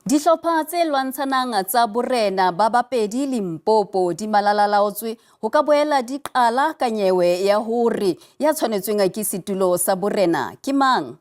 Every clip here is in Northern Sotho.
Dihlopha tse lwantshanang tsa borena ba Bapedi Limpopo di malalalaotswe ho ka boela di qala ka nyewe ya hore ya tshwanetsweng ke setulo sa borena ke mang.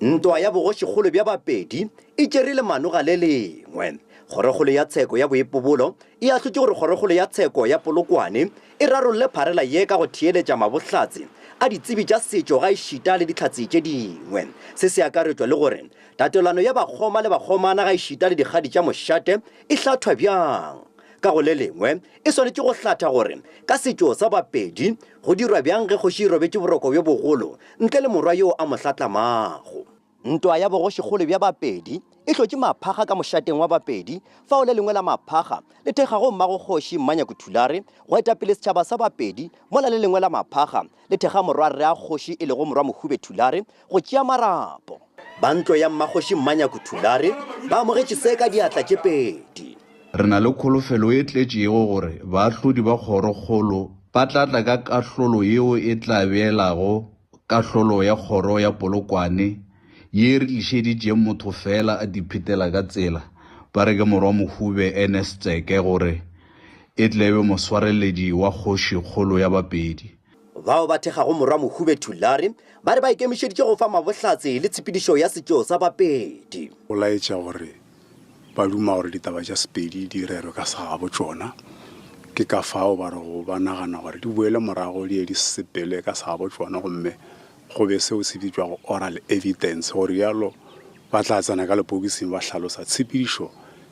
Ntwa ya bogošikgolo bja Bapedi e tšere lemanoga le lengwe. Kgorokgolo ya Tsheko ya Boipobolo e ahlotše gore Kgorokgolo ya Tsheko ya Polokwane e rarolle pharela ye ka go theeletša mabohlatse a ditsebi tša setšo gaešita le dihlatse tše dingwe. Se se akaretšwa le gore tatelano ya bakgoma le bakgomana gaešita le dikgadi tša mošate e hlathwa bjang. Ka go le lengwe, e swanetše go hlatha gore ka setšo sa Bapedi go dirwa bjang ge kgoši e robetše boroko bjo bogolo ntle le morwa yo a mo hlatlamago. Ntwa ya bogošikgolo bja Bapedi e hlotše maphakga ka mošateng wa Bapedi, fao le lengwe la maphakga le thekgago mmagokgoši Mmanyaku Thulare go eta pele setšhaba sa Bapedi mola le lengwe la maphakga le thekga morwarreakgoši e lego morwa Mohube Thulare go tšea marapo. Ba ntlo ya mmakgoši Mmanyaku Thulare ba amogetše se ka diatla tše pedi. Re na le kholofelo e tletšego gore baahlodi ba Kgorokgolo ba tla tla ka kahlolo yeo e tla beelago kahlolo ya Kgoro ya Polokwane ye e re tlišeditšeng motho feela a diphetela ka tsela ba re ke morwa Mohube Ernest Tseke gore e tle e be moswareledi wa kgoši kgolo ya Bapedi. Bao ba thekgago morwa Mohube Thulare ba re ba ikemišeditše go fa mabohlatse le tshepedišo ya setšo sa Bapedi. Go laetša gore ba duma gore ditaba tša Sepedi di rerwe ka segagabo tšona. Ke ka fao ba rego ba nagana gore di boele morago di ye di sepele ka segagabo tšona gomme go be seo se bitšwago oral evidence, go realo ba tla tsena ka lepokising ba hlalosa tshepedišo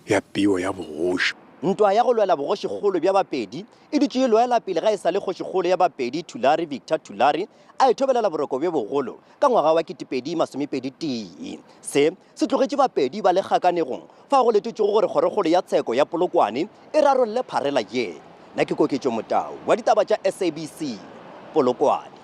ya peo ya bogoši. Ntwa ya go lwela bogošikgolo bja Bapedi e dutše e lwela pele ga e sa le kgošikgolo ya Bapedi Thulare Victor Thulare a ithobelela boroko bjo bogolo ka ngwaga wa 2021. Se se tlogetše Bapedi ba le kgakanegong fao go letetšwego gore Kgorokgolo ya Tsheko ya Polokwane e rarolle pharela ye. Nna ke Koketšo Motau wa ditaba tša SABC, Polokwane.